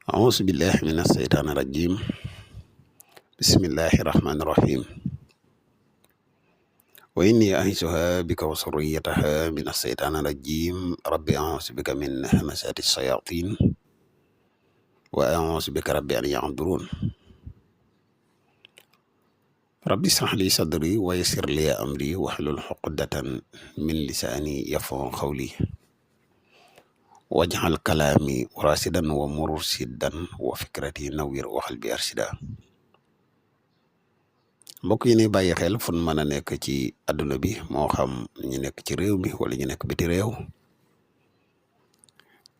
أعوذ بالله من الشيطان الرجيم. بسم الله الرحمن الرحيم. وإني أعيذها بك وذريتها من الشيطان الرجيم. ربي أعوذ بك من همزات الشياطين وأعوذ بك ربي أن يحضرون. ربي اشرح لي صدري ويسر لي أمري واحلل عقدة من لساني يفقهوا قولي واجعل كلامي راشدا ومرشدا وفكرتي نوير وقلبي أرشدا. mbokk yi ni bàyyi xel fu mën a nekk ci àdduna bi moo xam ñu nekk ci réew mi wala ñu nekk biti réew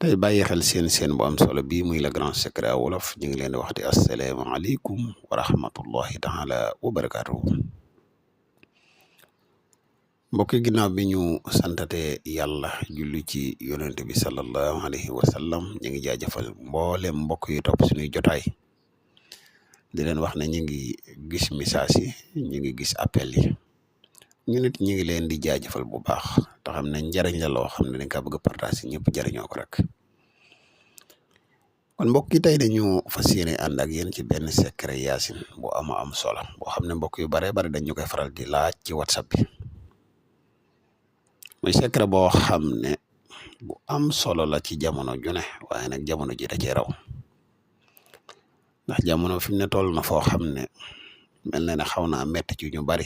tey bàyyi xel seen bu am solo bi muy le grand secret wolof ñu ngi leen di wax di asalaamaaleykum wa rahmatullahi taala wa barakaatuhu. mbokk yi ginnaaw bi ñu santate yàlla julli ci yonente bi sallallahu alayhi wa sallam ñu ngi jaajëfal mboolem mbokk yi topp suñuy jotaay di leen wax ne ñu ngi gis message yi ñu ngi gis appel yi ñu nit ñu ngi leen di jaajëfal bu baax te xam ne njariñ la loo xam ne dañ kaa bëgg a partage ñëpp jariñoo ko rek. kon mbokk yi tey dañu fas yéene ànd ak yéen ci benn secret yaasin bu am solo boo xam ne mbokk yu bare dañ ñu koy faral di laaj ci whatsapp bi muy secret boo xam ne bu am solo la ci jamono ju ne waaye nag jamono ji da cee raw. ndax jamono fi mu ne toll na foo xam ne mel na ne xaw naa metti ci ñu bari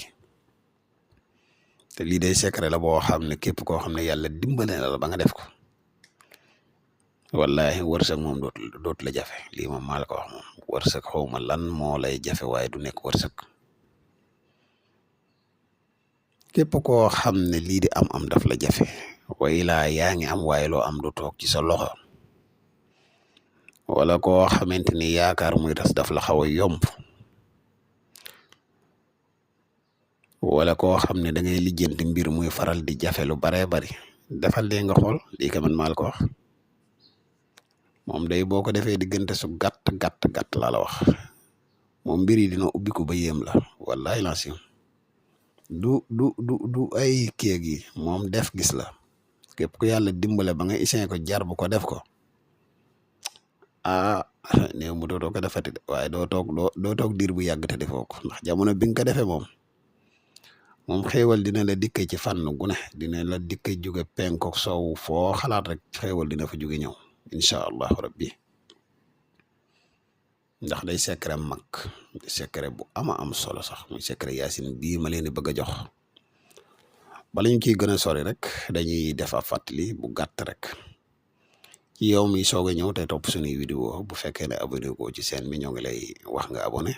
te lii day secret la boo xam ne képp koo xam ne yàlla dimbale na la ba nga def ko wallahi wërsëg moom dootu la jafe. lii moom maa la ko wax moom wërsëg xaw ma lan moo lay jafe waaye du nekk wërsëg. képp koo xam ne lii di am daf la jafe way laa yaa ngi am waaye loo am du toog ci sa loxo wala koo xamante ni yaakaar muy tas daf la xaw a yomb wala koo xam ne da ngay lijjanti mbir muy faral di jafe lu baree bari defal lee nga xool lii ka man maal ko wax moom day boo ko defee diggante su gàtt laa la wax moom mbir yi dina ubbiku ba yéem la wallahi lancim du ay kéeg yi moom def gis la. képp ku yàlla dimbale ba nga isin ko jar bu ko def ko néew mu dootoo ko defati de waaye doo toog diir bu yàgg te defoo ko ndax jamono bi nga ko defee moom xéewal dina la dikke ci fànn gu ne dina la dikke jóge penkook sow foo xalaat rek xéewal dina fa jóge ñëw incha allahu rabbi ndax day secret mag secret bu am solo sax muy secret yaasin bii ma leen di bëgg a jox. bala ñu ciy gën a sori rek dañuy def a fàttali bu gàtt rek ci yow mi soog a ñëw te topp suñuy vidéo bu fekkee ne abonné ko ci chaîne bi ñoo ngi lay wax nga abonné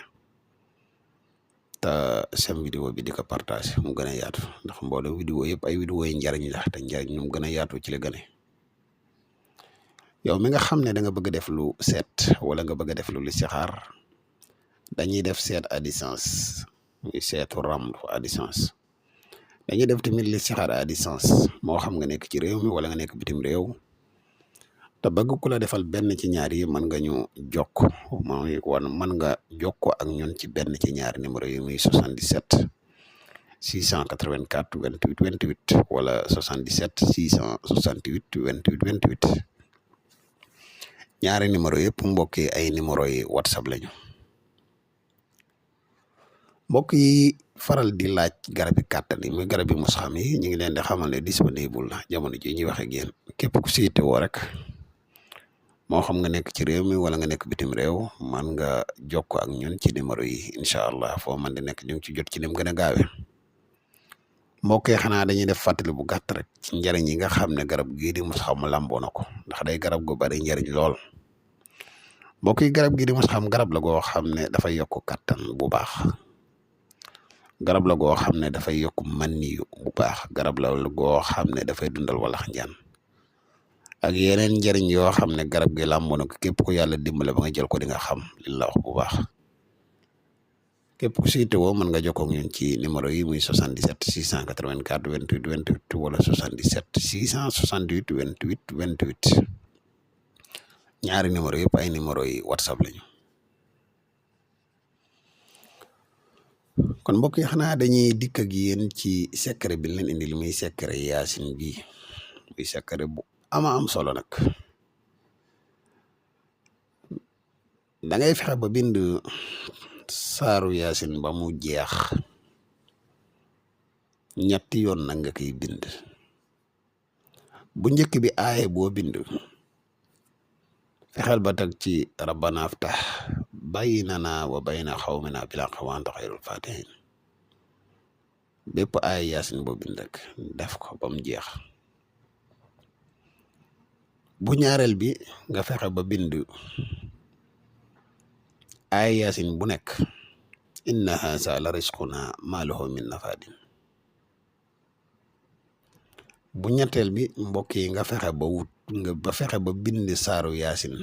te seen vidéo bi di ko partage mu gën a yaatu ndax mboolem vidéo yëpp ay vidéo yi njariñ la te njariñ ñoom gën a yaatu ci la gën a yow mi nga xam ne da nga bëgg def lu seet wala nga bëgg def lu listixaar dañuy def seet à distance muy seetu ramlu à distance dañuy def tamit listixaar à distance moo xam nga nekk ci réew mi wala nga nekk bitim réew te bëgg ku la defal benn ci ñaar yi mën nga ñu jokk mën nga jokko ak ñun ci benn ci ñaari numéro yi muy 77 684 28 28 wala 77 668 28 28 ñaari numéro yëpp mbokk yi ay numéro yi whatsapp lañu. mbokk yi faral di laaj garabi kàttan yi muy garabi musxam yi ñu ngi leen di xamal ne disponible na jamono ji ñuy wax ak yéen képp ku siite woo rek moo xam nga nekk ci réew mi wala nga nekk bitim réew man nga jokko ak ñun ci numéro yi incha allah foo man di nekk ñu ngi ci jot ci nim gën a gaawe. mbokk yi xanaa dañuy def fàttali bu gàtt rek ci njariñ yi nga xam ne garab gii di musxam lamboo na ko ndax day garab gu bari njariñ lool. mbokk yi garab gii di musxam garab la goo xam ne dafay yokk kàttan bu baax. garab la goo xam ne dafay yokk maniyu bu baax. garab la goo xam ne dafay dundal walax njaan ak yeneen njëriñ yoo xam ne garab gi làmboo na ko képp ku yàlla dimbale ba nga jël ko di nga xam li la wax bu baax. képp ku siy teewoo mën nga jokkoo ak ñun ci numéro yi muy 77 684 28 28 wala 77 668 28 28 ñaari numéro yëpp ay numéro yi whatsapp lañu. kon mbokk yi xanaa dañuy dikk ak yéen ci secret bi leen indi li muy secret yaasin bii muy secret bu am solo nag da ngay fexe ba bind saaru yaasin ba mu jeex ñetti yoon nag nga koy bind bu njëkk bi aaye boo bind fexeel ba teg ci rabbana aftah baynana wa bayna xawmina bil haqqi wa anta xayrul fatihin bépp aaye yaasin boo bind rek def ko ba mu jeex bu ñaareel bi nga fexe ba bind aaye yaasin bu nekk inna haza la risquna ma lahu min nafadin bu ñetteel bi mbokk yi nga fexe ba wut ba fexe ba bind saaru yaasin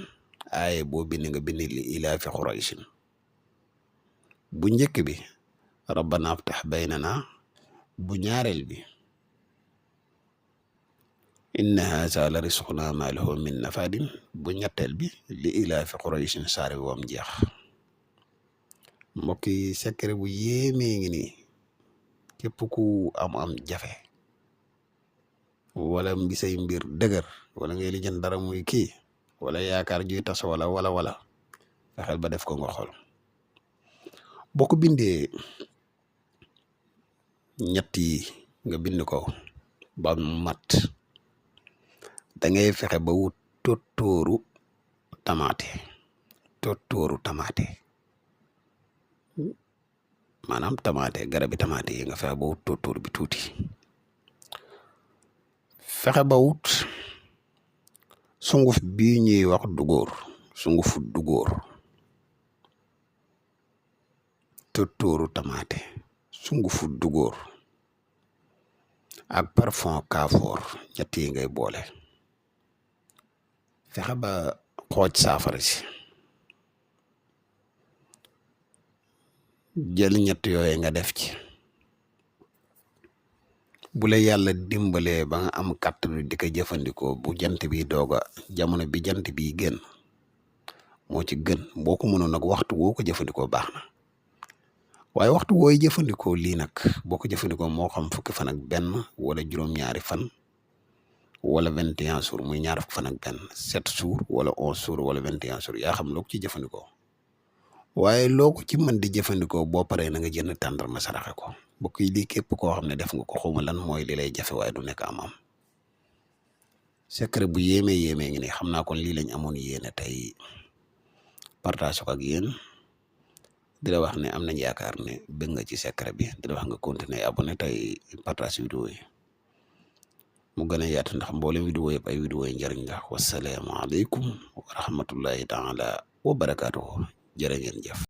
aaye boo bind nga bind li ilaa fi Qurayshin bu njëkk bi rabbana aftah baynana bu ñaareel bi inna haza la risquna ma lahu min nafadin bu ñetteel bi li ilaa fi Qurayshin saari bi wam jeex mbokk yi secret bu yéemee ngi nii képp ku am jafe wala mbisay mbir dëgër wala ngay lijjan dara muy kii wala yaakaar juy tas wala fexeel ba def ko nga xool boo ko bindee ñett yi nga bind ko ba mat da ngay fexe ba wut tottooru tamaate maanaam tamaate garabi tamaate yi nga fexe ba wut tóor bi tuuti fexe ba wut sunguf bii ñuy wax sungufu dugóor tóoru tamaate sungufu dugóor ak parfum kaafoor ñett yi ngay boole fexe ba xooj saafara si jël ñett yooyu nga def ci bu la yàlla dimbalee ba nga am kàttan di ko jëfandikoo bu jant bi dooga jamono bi jant bi génn moo ci gën boo ko mënoon nag waxtu woo ko jëfandikoo baax na waaye waxtu wooy jëfandikoo lii nag boo ko jëfandikoo moo xam fukki fan ak benn wala juróom-ñaari fan wala 21 jours muy ñaar fukki fan ak benn 7 jours wala 11 jours wala 21 jours yaa xam loo ko ci jëfandikoo waaye loo ko ci mën di jëfandikoo boo paree na nga jënd tàndarma saraxe ko mbokk yi lii képp koo xam ne def nga ko xawma lan mooy li lay jafe waaye du nekk am secret bu yéemee ngi nii xam naa kon lii lañ amoon yéene tey partage ko ak yéen di la wax ne am nañ yaakaar ne bëgg nga ci secret bi di la wax nga continuer abonné tey partage vidéo yi mu gën a yaatu ndax mboolem vidéo yëpp ay vidéo yi njëriñ la wassalaamu aleykum wa rahmatullahi taala wa barakaatuhu jërë ngeen jëf